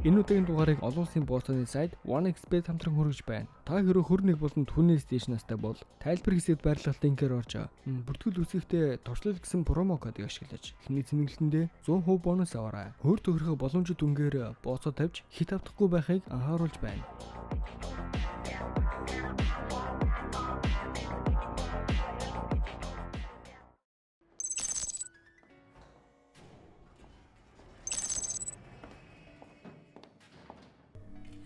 Энэ удаагийн дугаарыг олон улсын бооцооны сайт 1xBet хамтран хүргэж байна. Та хэрэг 21 болон түүнээс дээш настай бол тайлбар хэсэгт байрлах линкээр орж бүртгэл үүсгэхдээ туршлал гэсэн промо кодыг ашиглаж эхний цэнэглэтэндээ 100% бонус аваарай. Өөр тохирох боломжит үнгээр бооцоо тавьж хит автахгүй байхыг анхааруулж байна.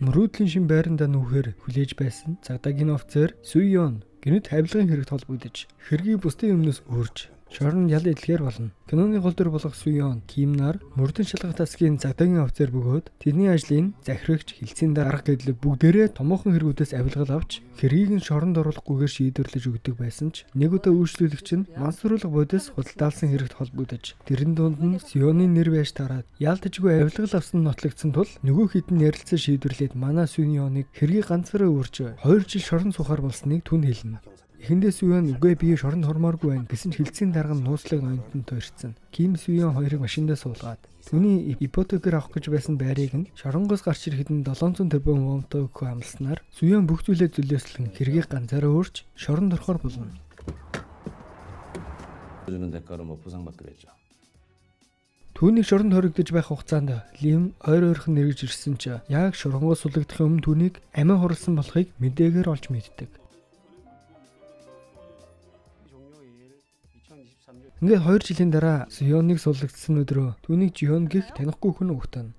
Мөрөөдлийн шин байрандаа нүүхээр хүлээж байсан цагдаагийн офицер Суйон гэнэт хавилгын хэрэгт холбогдож хэргийг бусдын өмнөөс өөрч шорон ял эдлэхээр болно. Киноны гол дүр болох Суйон Кимнар мөрдөн шалгах тасгийн цагдаагийн офицер бөгөөд тэдний ажлын захирагч, хилцээний дарга гэдэл бүгдээрээ томоохон хэрэгүүдээс авилгал авч хэргийг нь шоронд оруулахгүйгээр шийдвэрлэж өгдөг байсан ч нэг удаа үйлчлүүлэгч нь мансууруулах бодис худалдаалсан хэрэгт холбогдож тэрэн дунд нь Суйоны нэр байж тараад яалтчгүй авилгал авсан нотлогдсон тул нөгөө хэд нь ярилцсан шийдвэрлээд манай Суйоныг хэргийг ганцаараа өөрч 2 жил шорон суухаар болсныг түн хэлнэ. Эхэндээ Суйон үгүй би шоронд хормооргүй байна гэсэн ч хилцээний дарга нь нууцлаг ноёнтон тойрцсон. Ким Суйон хоёрыг машиндаа суулгаад түүний ипотекээр авах гэж байсан байрыг нь шоронгоос гарч ирэхэд нь 700 тэрбум вонтой өгөхөө амласнаар Суйон бүх зүйлээ зөлөөслөн хэргийг ганцаараа өөрч шоронд орохоор болно. 주는 대가로 뭐 보상받기로 했죠. Түүнийг шоронд хоригдож байх хугацаанд Лим ойр ойрхон нэргэж ирсэн ч яг шоронгоос сулагдахын өмнө түүнийг амиа хурласан болохыг мэдээгээр олж мэддэг. Ингээд 2 жилийн дараа Суйоныг суллагдсан өдрөө түүнийг Жион гэх танихгүй хүн угтана.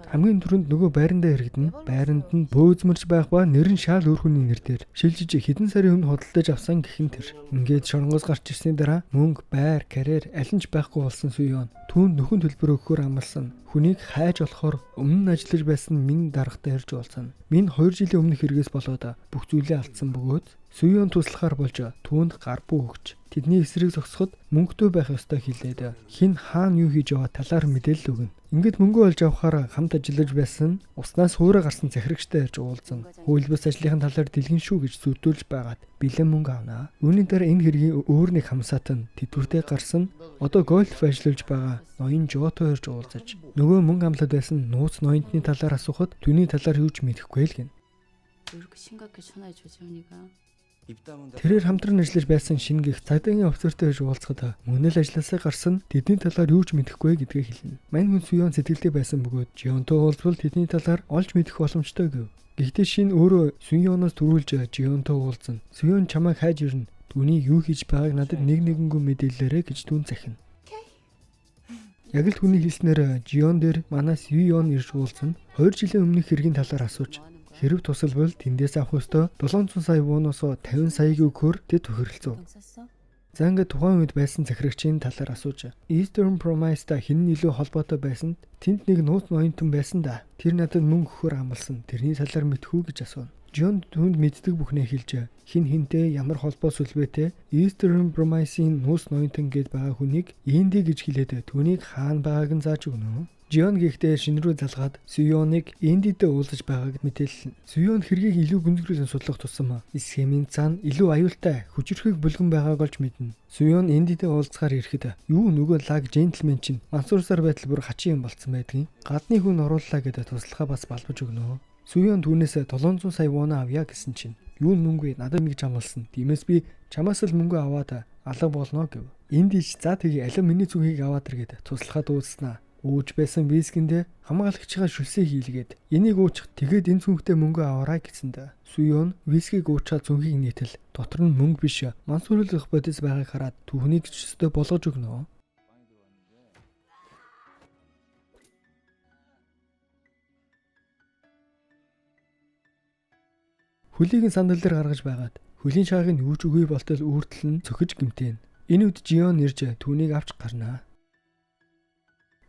Хамгийн түрүүнд нөгөө байрандаа иргэдэн байранд нь бөөзмөрч байх ба нэр нь шал өөр хүний нэр дээр шилжиж хэдэн сарын өмнө худалдаж авсан гэх нь тэр. Ингээд шоронгоос гарч ирсний дараа мөнгө, байр, карьер аль нь ч байхгүй болсон Суйон түүнд нөхөн төлбөр өгөхөөр амласан. Хүнийг хайж олохоор өмнө нь ажиллаж байсан минь даргатай ирж уулзана. Минь 2 жилийн өмнөх хэрэгээс болоод бүх зүйлээ алдсан бөгөөд Суйон туслахаар болж түүнд гар бүү өгч тэдний эсрэг зогсоход мөнгөтэй байх ёстой хэлээд хин хаана юу хийж яваа талаар мэдээлэл өгнө. Ингээд мөнгө олж авахаар хамт ажиллаж байсан уснаас хуурай гарсан захирагчтай ярьж уулзана. Хууль бус ажлын талаар дэлгэн шүү гэж зүтүүлж байгаад бэлэн мөнгө авна. Үүний дараа энэ хэргийн өөр нэг хамсаат нь тэдвэртэй гарсан одоо гольф ажиллаж байгаа ноён Жото ярьж уулзаж нөгөө мөнгө амлаад байсан нууц ноёнтны талаар асуухад түүний талаар юу ч мэдэхгүй л гэнэ. 왜 이렇게 심각해 천하의 조재훈이가 Тэрээр хамтран ажиллаж байсан шинэ гих цагдаагийн офицертэй иж уулзахад мөн л ажилласаа гарсан тэдний талаар юу ч мэдэхгүй гэдгээ хэлнэ. Мань хүн Суйон сэтгэлтэй байсан бөгөөд Жионтой уулзвал тэдний талаар олж мэдэх боломжтой гэв. Гэхдээ шин өөрөө Суйоноос түрүүлж Жионтой уулзна. Суйон чамайг хайж ирнэ. Түүний юу хийж байгааг надад нэг нэгэнгүү мэдээлээрэй гэж түн захина. Яг л түүний хэлснээр Жион дээр манай Сүйон ирж уулзна. 2 жилийн өмнөх хэргийн талаар асууж хэрв тусалбал тэндээс авах ёстой 700 сая воноос 50 саяг өгөхөөр тэд тохиролцов. 돈 썼어? За ингээд тухайн үед байсан захирагчийн талаар асууж Eastern Promise-та хэн нь илүү холбоотой байсан тэнд нэг нууц ноёнтон байсан да. Тэр надад мөнгө өгөхөөр амласан. Тэрний талаар мэдэх үү гэж асууна. Джон түүнд мэддэг бүхнээ хэлж хин хинтэй ямар холбоо сүлбэтэй Eastern Promise-ийн нууц ноёнтон гээд байгаа хүнийг Энди гэж хэлээд түүнийг хаана байгааг нь зааж өгнө. Жион гэхдээ шин рүү залгаад Суйоныг Эндитэй уулзаж байгааг мэдээллэн. Суйон хэргийг илүү гүнзгийрүүлэн судлах тусам схемийн цаана илүү аюултай хүчирхэг бүлгэн байгааг олж мэднэ. Суйон Эндитэй уулзахаар ирэхэд юу нөгөө лаг джентльмен чинь мансуурсаар байтал бүр хачин юм болцсон байдгийн. Гадны хүн орууллаа гэдэг туслахаа бас балбаж өгнө. Суйон түүнээс 700 сая вон авъя гэсэн чинь юу мөнгө вэ? Надад ингэж амласан. Тиймээс би чамаас л мөнгө аваад алга болно гэв. Энди ч за тэгье алин миний зүгийг аваад ир гэд туслахаа дуудаснаа. Ууж байсан вискиндээ хамгаалагчгаа шүлсээ хийлгээд энийг уучих тэгээд энэ цүнхтэй мөнгө аваарай гэсэнд Суйон вискиг уучаад цүнхийг нийтэл дотор нь мөнгө биш мансууруулах бодис байгааг хараад түүнийг ч өстой болгож өгнө. Хөлийг нь сандал дээр гаргаж байгаад хөлийн шааг нь юу ч үгүй болтол үүртэл нь цохиж гимтэн. Энэ үед Жион ирж түүнийг авч гарнаа.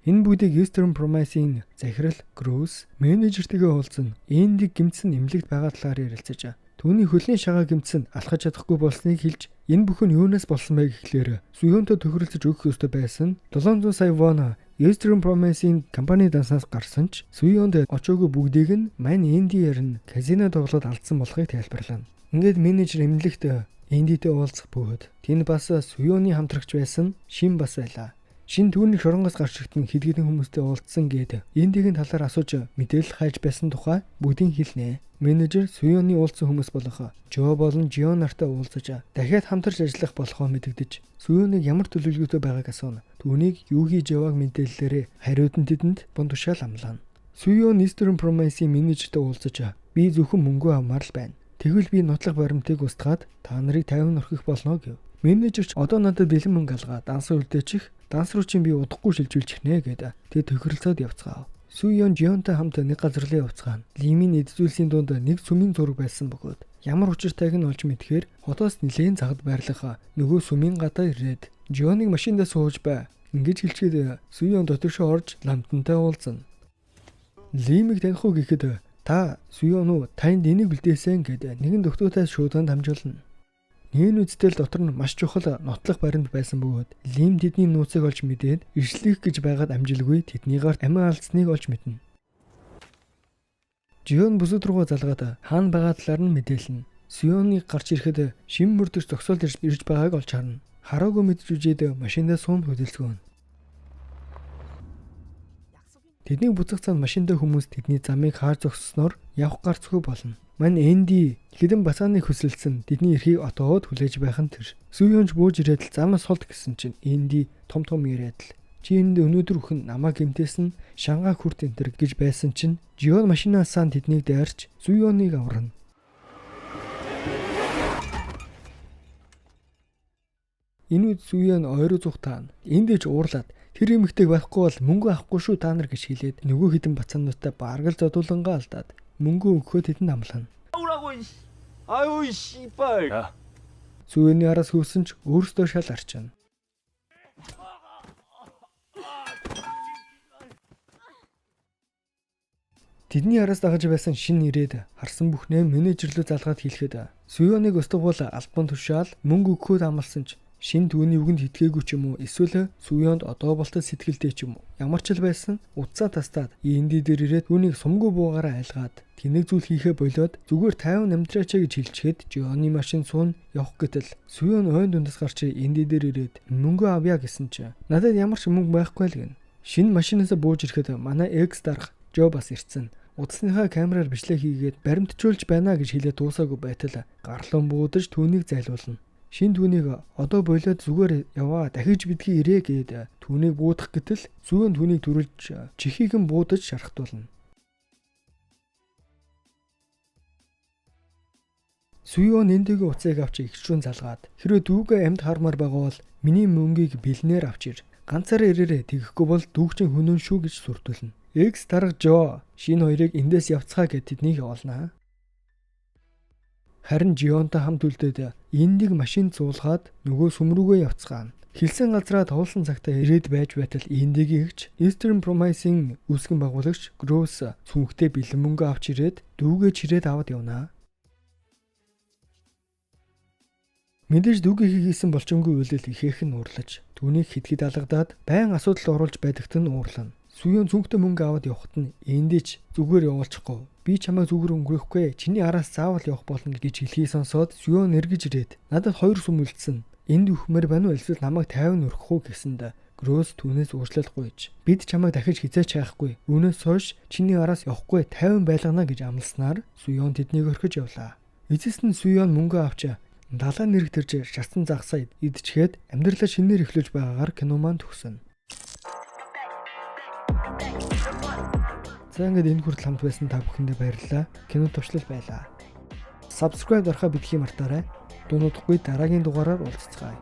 Энэ бүгдийг Eastern Promise-ийн захирал Крус менежертэйгээ уулзан Эндиг гэмтсэн эмнэлэгт байгаа талаар ярилцаж түүний хөлийн шагаа гэмтсэн алхаж чадахгүй болсныг хэлж энэ бүхэн юунаас болсон бэ гэхлээр Суйонтой тохиролцож өгөх ёстой байсан 700 сая вон Eastern Promise-ийн компани дансаас гарсан ч Суйонд очоогүй бүгдийг нь мань Энди ярина казино тоглоод алдсан болохыг тайлбарлана. Ингээд менежер эмнэлэгт Эндитэй уулзах бөгөөд тэнд бас Суёны хамтрагч байсан Шин бас байлаа. Шин түүний шоронгоос гарч ирэхэд нь хэд хэдэн хүмүүстэй уулзсан гээд Эндигийн талаар асууж мэдээлэл хайж байсан тухай бүгдийг хэлнэ. Менежер Суёны уулзсан хүмүүс болох Жо болон Жион нартай уулзаж дахиад хамтарч ажиллах болохоо мэдэгдэж Суёныг ямар төлөвлөгөөтэй байгааг асууна. Түүнийг юу хийж явааг мэдээллээрээ хариуд нь тэдэнд бун тушаал амлаана. Суён Eastern Promise-ийн менежертэй уулзаж би зөвхөн мөнгөө авмаар л байна. Тэгвэл би нотлох баримтыг устгаад та нарыг 50 орхих болно гэв. Менежер ч одоо надад бэлэн мөнгө алгаа данс үлдээчих данс руу чинь би удахгүй шилжүүлчихнэ гэд тэг тохиролцоод явцгаав. Суён Жионтой хамт нэг газар руу явцгаана. Лимийн эд зүйлсийн дунд нэг сүмийн зураг байсан бөгөөд ямар учиртайг нь олж мэдхээр хотоос нэлээн цагт байрлах нөгөө сүмийн гадаа ирээд Жионыг машиндаа сууж бай. Ингэж хэлчихэд Суён дотогшоо орж ламтантай уулзна. Лимийг таних уу гэхэд та Суён уу танд энийг үлдээсэн гэд нэгэн дөхтөөтэй шуудан дамжуулна. Нэгэн үедтэл дотор нь маш чухал нотлох баримт байсан бөгөөд Лим тэдний нууцыг олж мэдээд иршлэх гэж байгаад амжилгүй тэдний гарт амиа алдсныг олж мэднэ. Жион бүсэд рүүгээ залгаад хаана байгаа талаар нь мэдээлнэ. Суёныг гарч ирэхэд шим мөрдөж зогсоолд ирж байгааг олж харна. Хараагүй мэдж үжээд машиндаа суун хөдөлсгөөнө. Тэднийг буцах цаана машиндаа хүмүүс тэдний замыг хаар зогссноор явах гарцгүй болно. Мань Энди хэдэн бацааны хүсэлсэн тэдний эрхийг отоогод хүлээж байх нь тэр. Сүйонж бууж ирээд л замаас холд гэсэн чинь Энди том том яриад л чи энд өнөөдөр үхэн намайг гэмтээсэн шангаа хүрт энтер гэж байсан чинь Жион машинаасаа тэднийг дайрч Сүйоныг аварна. Энэ үед Сүйон ойроо зүг таана. Энд ээж уурлаад тэр эмэгтэйг барихгүй бол мөнгө авахгүй шүү та нар гэж хэлээд нөгөө хэдэн бацаануудтай бараг л зодуулангаа алдаад мөнгө өгөхөө тэдэнд амлана. 아유 씨발. 야, Сүйөний араас хөвсөн ч өөрсдөө шал арчна. Тэдний араас дагаж байсан шин ирээд харсан бүхнээ менежер лүү залгаад хэлэхэд Сүйоныг өстөгбол албан тушаал мөнгө өгөхөд амласан ч шин түүний үгэнд итгээгүй ч юм уу эсвэл Сүйонд одоо болтол сэтгэлдээ ч юм уу ямар ч л байсан утсаа тастаад Энди дээр ирээд түүнийг сумгүй буугаараа айлгаад тэнэг зүйл хийхээ болиод зүгээр 50 намтраач гэж хэлчихэд Жионы машин суун явах гэтэл Сүйон ойн дундас гарч Энди дээр ирээд мөнгө авъя гэсэн чи надад ямар ч мөнгө байхгүй л гэнэ. Шинэ машинаасаа бууж ирэхэд манай экс дарга Жо бас ирсэн. Утасныхаа камераар бичлэг хийгээд баримтжуулж байна гэж хэлээд дуусаагүй байтал гарлан буудаж түүнийг зайлуулна. Шин түүнийг одоо болиод зүгээр яваа дахиж бидгий ирээ гээд түүнийг буудах гэтэл зүүн түүнийг төрүүлж чихийг нь буудаж шархтуулна. Сүйон Эндигийн утсыг авч эгчрүүн залгаад хэрвээ дүүгээ амьд хармаар байгаа бол миний мөнгийг бэлнээр авч ир. Ганцаараа ирээрээ тэгэхгүй бол дүүгчин хөнөөн шүү гэж сүрдүүлнэ. Экс дарга Жо шинэ хоёрыг эндээс явцгаа гэд тэднийг явуулнаа. Харин Жионтой хамт үлдээд Эндиг машинд суулгаад нөгөө сүм рүүгээ явцгаана. Хэлсэн газраа туулсан цагтаа ирээд байж байтал Эндигийн эгч Eastern Promise-ийн үүсгэн байгуулагч Гроус сүнхтэй бэлэн мөнгө авч ирээд дүүгээ чирээд аваад явнаа. Мэдээж дүүгийнхээ хийсэн болчомгүй үйлдэл ихээх нь уурлаж түүнийг хэд хэд алгадаад байн асуудал оруулж байдагт нь уурлана. Сүйэн цүнхтэй мөнгө аваад явхад нь Эндич зүгээр явуулчихгүй. Би чамайг зүгээр өнгөрөхгүй. Чиний араас заавал явах болно гэж хэлхийг сонсоод Сүйэн эргэж ирээд надад хоёр сүм үлдсэн. Энд үхмээр байна уу эсвэл намайг 50 өргөх үү гэсэнд Гроус түүнээс уучлал гуйж бид чамайг дахиж хизээч хайхгүй. Үүнээс хойш чиний араас явахгүй 50 байлгана гэж амласнаар Сүйэн тэднийг орхиж явлаа. Эцэст нь Сүйэн мөнгө авч далайн нэрэг тэрж шарсан загсаа идчихэд амьдралаа шинээр эхлүүлж байгаагаар кино маань төгснө. За ингээд энэ хүртэл хамт байсан та бүхэндээ баярлалаа. Кино товчлол байлаа. Subscribe дарахаа битгий мартаарай. Дунудахгүй дараагийн дугаараар уулзцгаая.